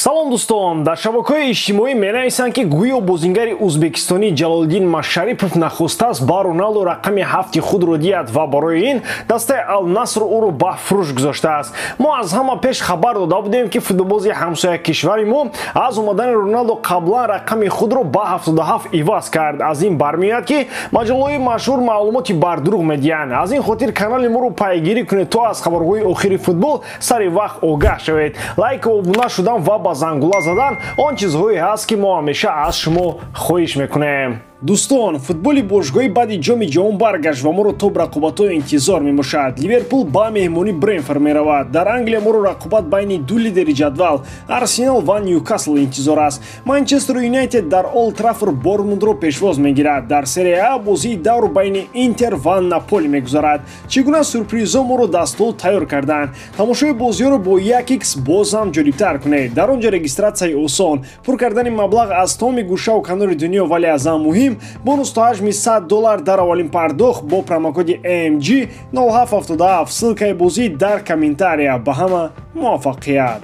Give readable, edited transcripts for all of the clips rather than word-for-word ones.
Салом дӯстон, дар шабакаҳои иҷтимоӣ менависанд, ки гӯё бозингари ӯзбекистонӣ Ҷалолиддин Машарипов нахостааст ба Роналдо рақами 7 худро диҳад ва барои ин дастаи Ал-Наср ӯро ба фурӯш гузоштааст. Мо аз ҳама пеш хабар дода будем, ки футболбози ҳамсоя кишвари мо аз омадани Роналдо қаблан рақами худро ба 77 иваз кард. Аз ин бармеояд, ки маҷаллаҳои машҳур маълумоти бардурӯғ медиҳанд. Аз ин хотир канали моро пайгирӣ кунед, то аз хабарҳои охири футбол сари вақт огаҳ шавед. Лайк, обуна шудан ва ба зангула задан он чизҳое ҳаст, ки мо ҳамеша аз шумо хоҳиш мекунем. Дӯстон, футболи бошгоҳӣ баъди ҷоми ҷаҳон баргашт ва моро то рақобатҳо интизор мебошад. Ливерпул ба меҳмонӣ Бренфорд меравад. Дар Англия моро рақобат байни ду лидери ҷадвал Арсенал ва Ньюкасл интизор аст. Манчестер Юнайтед дар Олд Траффорд Борнмутро пешвоз мегирад. Дар Серия А бозии давр байни Интер ва Наполи мегузарад. Чӣ гуна сюрпризҳо моро дастҳо тайёр карданд? Тамошои бозиҳоро бо 1x боз ҳам ҷолибтар кунед. Дар он ҷо регистратсияи осон, пур кардани маблағ аз тамоми гӯшаву канори дунё, вале аз ҳам муҳим бонус то ҳаҷми $100 дар аввалин пардохт бо промокоди AMG 0777. Ссылкаи бозӣ дар комментария. Ба ҳама муваффақият!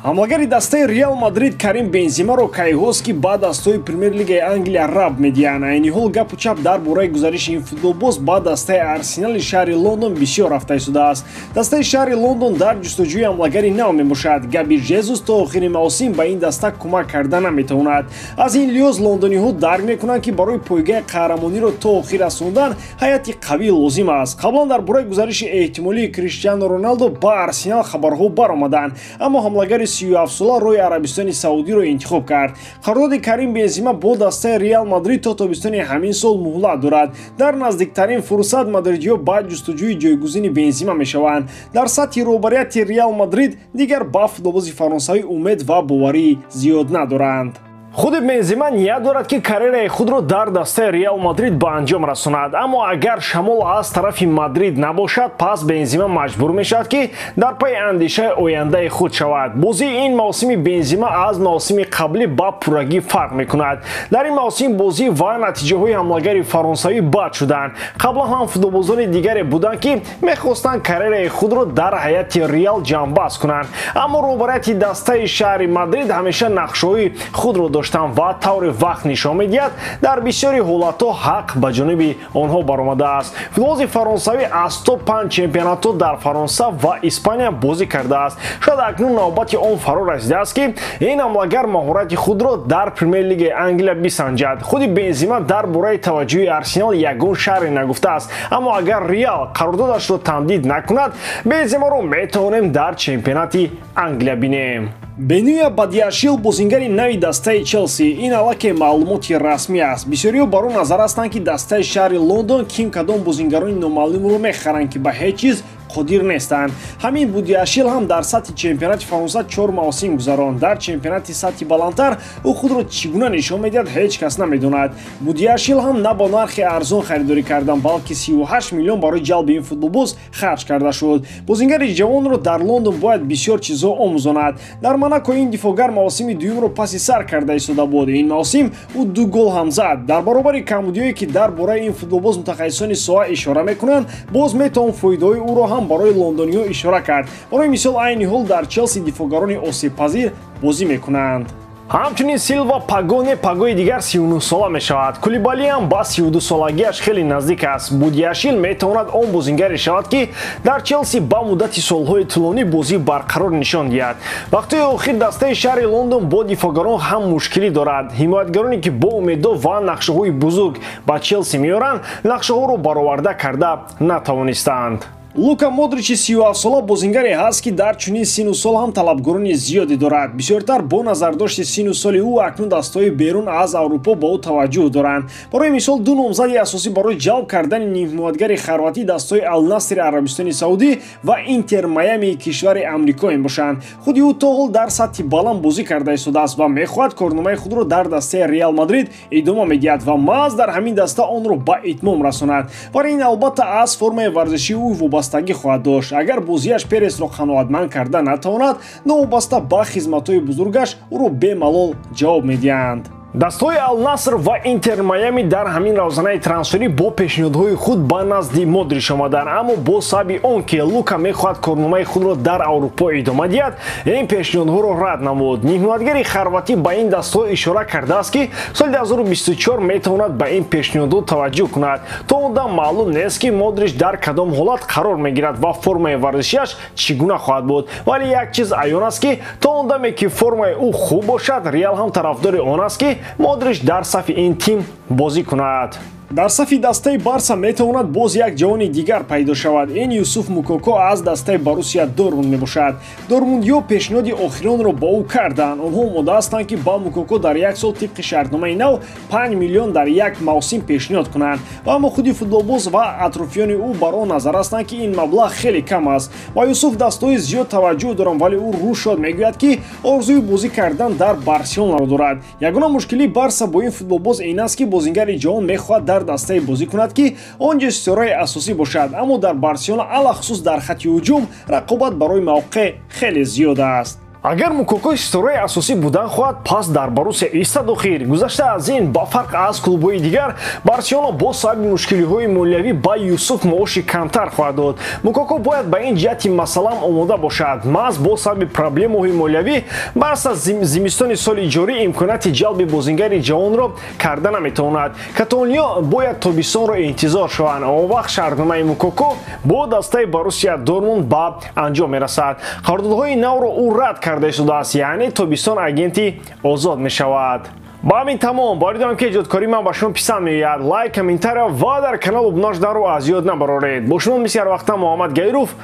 Ҳамлагари дастаи Реал Мадрид Карим Бензимаро кайҳост, ки ба дастҳои Премер-лигаи Англия раб медиҳанд. Айни ҳол гапу чап дар бораи гузариши ин футболбоз ба дастаи Арсенали шаҳри Лондон бисёр рафта истодааст. Дастаи шаҳри Лондон дар ҷустуҷӯи ҳамлагари нав мебошад. Габи Жезус то охири мавсим ба ин даста кӯмак карда наметавонад. Аз ин лиҳоз лондониҳо дарк мекунанд, ки барои пойгаи қаҳрамониро то охир расондан ҳайати қавӣ лозим аст. Қаблан дар бораи гузариши эҳтимолии Криштиану Роналдо ба Арсенал хабарҳо баромаданд, аммо ҳамлагари 37-сола роҳи Арабистони Саудиро интихоб кард. Қарордоди Карим Бензима бо дастаи Реал Мадрид то тобистони ҳамин сол муҳлат дорад. Дар наздиктарин фурсат мадридиҳо ба ҷустуҷӯи ҷойгузини Бензима мешаванд. Дар сатҳи роҳбарияти Реал Мадрид дигар ба футболбози фаронсавӣ умед ва боварӣ зиёд надоранд. Худи Бензима ният дорад, ки карьераи худро дар дастаи Реал Мадрид ба анҷом расонад, аммо агар шамол аз тарафи Мадрид набошад, пас Бензима маҷбур мешавад, ки дар пайи андешаи ояндаи худ шавад. Бозии ин мавсими Бензима аз мавсими қаблӣ ба пуррагӣ фарқ мекунад. Дар ин мавсим бозӣ ва натиҷаҳои ҳамлагари фаронсавӣ бад шуданд. Қаблан ҳам футболбозони дигаре буданд, ки мехостанд карьераи худро дар ҳайати Реал ҷамъбаст кунанд, аммо роҳбарияти дастаи шаҳри Мадрид ҳамеша нақшҳои худро доштанд ва таври вақт нишон медиҳад, дар бисёри ҳолатҳо ҳақ ба ҷониби онҳо баромадааст. Футболбози фаронсавӣ аз то 5 чемпионатҳо дар Фаронса ва Испания бозӣ кардааст. Шояд акнун навбати он фаро расидааст, ки ин ҳамлагар маҳорати худро дар Премер-лигаи Англия бисанҷад. Худи Бензима дар бораи таваҷҷӯҳи Арсенал ягон шарҳе нагуфтааст, аммо агар Реал қарордодашро тамдид накунад, Бензимаро метавонем дар чемпионати Англия бинем. Бенуя Бадиашил бозингари нави дастаи Челси. Ин аллакай маълумоти расмӣ аст. Бисёриҳо бар он назар ҳастанд, ки дастаи шаҳри Лондон ким кадом бозингарони номаълумро мехаранд, ки ба ҳеҷ чиз қодир нестанд. Ҳамин Будиашил ҳам дар сатҳи чемпионати Фаронса 4 мавсим гузаронд. Дар чемпионати сатҳи баландтар ӯ худро чӣ гуна нишон медиҳад, ҳеҷ кас намедонад. Будиашил ҳам на бо нархи арзон харидорӣ кардан, балки 38 миллион барои ҷалби ин футболбоз харҷ карда шуд. Бозингари ҷавонро дар Лондон бояд бисёр чизҳо омӯзонад. Дар Монако ин дифоъгар мавсими дуюмро паси сар карда истода буд. Ин мавсим ӯ 2 гол ҳам зад. Дар баробари камбудиҳое, ки дар бораи ин футболбоз мутахассисони соҳа ишора мекунанд, боз метавон фоидаҳои ӯро ҳам барои лондониҳо ишора кард. Барои мисол, айни ҳол дар Челси дифоъгарони осебпазир бозӣ мекунанд. Ҳамчунин Силва Пагоне пагои дигар 39 сола мешавад. Кулибали ҳам ба 32 солагиаш хеле наздик аст. Будиашил метавонад он бозингаре шавад, ки дар Челси ба муддати солҳои тӯлонӣ бозӣ барқарор нишон диҳад. Вақтҳои охир дастаи шаҳри Лондон бо дифоъгарон ҳам мушкилӣ дорад. Ҳимоятгароне, ки бо умедҳо ва нақшаҳои бузург ба Челси меоранд, нақшаҳоро бароварда карда натавонистанд. Лука Модричи 37-сола бозингаре ҳаст, ки дар чунин сину сол ҳам талабгорони зиёде дорад. Бисёртар бо назардошти сину соли ӯ акнун дастҳои берун аз Аврупо ба ӯ таваҷҷӯҳ доранд. Барои мисол, ду номзади асосӣ барои ҷалб кардани нимҳимоятгари хорватӣ дастҳои Ал-Насри Арабистони Саудӣ ва Интер Майами кишвари Амрико мебошанд. Худи ӯ то ҳол дар сатҳи баланд бозӣ карда истодааст ва мехоҳад корномаи худро дар дастаи Реал Мадрид идома медиҳад ва маҳз дар ҳамин даста онро ба итмом расонад. Вале ин албатта аз формаи варзишии ӯ вобастагӣ хоҳад дошт. Агар бозиаш Пересро қаноатманд карда натавонад, новобаста ба хизматҳои бузургаш ӯро бемалол ҷавоб медиҳанд. Дастҳои Ал-Наср ва Интер Майами дар ҳамин равзанаи трансферӣ бо пешниҳодҳои худ ба назди Модрич омаданд, аммо бо сабаби он ки Лука мехоҳад корномаи худро дар Аврупо идома диҳад, ин пешниҳодҳоро рад намуд. Нимҳимоятгари хорватӣ ба ин дастҳо ишора кардааст, ки соли 2024 метавонад ба ин пешниҳодҳо таваҷҷӯҳ кунад. То он дам маълум нест, ки Модрич дар кадом ҳолат қарор мегирад ва формаи варзишиаш чӣ гуна хоҳад буд. Вале як чиз аён аст, ки то он даме ки формаи ӯ хуб бошад, Реал ҳам тарафдори он аст, ки Модрич дар сафи ин тим бозӣ кунад. Дар сафи дастаи Барса метавонад боз як ҷавони дигар пайдо шавад. Ин Юсуф Мукоко аз дастаи Боруссия Дортмунд мебошад. Дортмундиҳо пешниҳоди охиронро ба ӯ карданд. Онҳо омода ҳастанд, ки ба Мукоко дар як сол тибқи шартномаи нав 5 миллион дар як мавсим пешниҳод кунанд. Ва аммо худи футболбоз ва атрофиёни ӯ бар он назар ҳастанд, ки ин маблағ хеле кам аст. Ва Юсуф дастҳои зиёд таваҷҷӯҳ доранд, вале ӯ рӯ шод мегӯяд, ки орзуи бозӣ кардан дар Барселонаро дорад. Ягона мушкилии Барса бо ин футболбоз ин аст, ки бозингари ҷавон мехоҳад дар дастае бозӣ кунад, ки он ҷо ситораи асосӣ бошад, аммо дар Барселона алахусус дар хати ҳуҷум рақобат барои мавқеъ хеле зиёд аст. Агар Мукоко ситораи асосӣ будан хоҳад, пас дар Боруссия истад. Охир гузашта аз ин, ба фарқ аз клубҳои дигар, Барселона бо сабаби мушкилиҳои молиявӣ ба Юсуф маоши камтар хоҳад дод. Мукоко бояд ба ин ҷиҳати масъалаам омода бошад. Маҳз бо сабаби проблемаҳои молиявӣ Барса зимистони соли ҷорӣ имконияти ҷалби бозингари ҷавонро карда наметавонад. Каталониё бояд тобистонро интизор шаванд. Он вақт шартномаи Мукоко бо дастаи Боруссия Дортмунд ба анҷом мерасад. Қарордодҳои навро ӯ рад карда шудааст, яъне тобистон агенти озод мешавад. Ба ҳамин тамом. Боварӣ дорам, ки эҷодкории ман ба шумо писанд меояд. Лайк, комментария ва дар канал обуна шуданро аз ёд набароред. Бо шумо мисли ҳар вақта Муҳаммад Гаиров.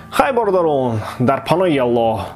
Хайр, бародарон, дар паноҳи Аллоҳ.